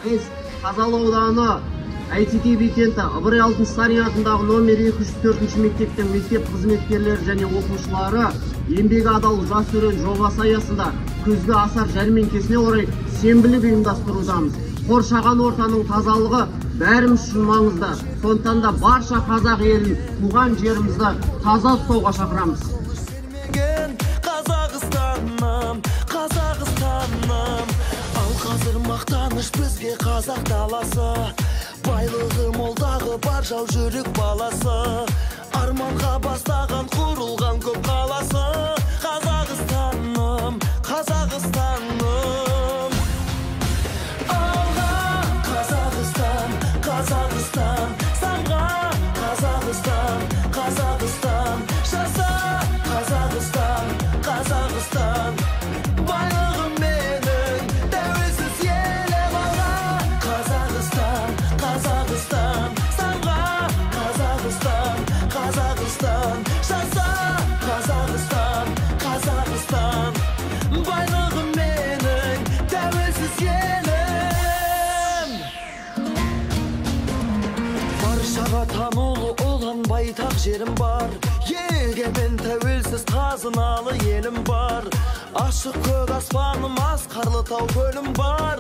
Біз Қазалы ауданы Әйтеке би кенті Ыбырай Алтынсарин атындағы номер 204 мектептің мектеп қызметкерлері және оқушылары еңбегі адал жас өрен жобасы аясында күзгі асар жәрмеңкесіне орай сенбілік ұйымдастырудамыз. Қоршаған ортаның тазалығы бәріміз үшін маңызды. Сондықтан да барша қазақ елін, туған жерімізді таза ұстауға шақырамыз. Қазақстаным, Қазақстаным, ал қазір мақтаныш бізге қазақ даласы. Байлығы молдағы бар жау жүрек баласы. Арманға бастаған құрылған көп қаласы. Қазақстаным, Қазақстаным. Алға Қазақстан, Қазақстан, самға Қазақстан, Қазақстан, жаса Қазақстан, Қазақстан. Байлығым менің, тәуелсіз елім алға. Қазақстан, Қазақстан, самға Қазақстан, Қазақстан, жаса Қазақстан, Қазақстан. Байлығым менің, тәуелсіз елім. Баршаға танулы ұлан байтақ жерім бар. Егемен тәуелсіз қазыналы елім бар. Ашық көк аспаным, асқарлы тау көлім бар.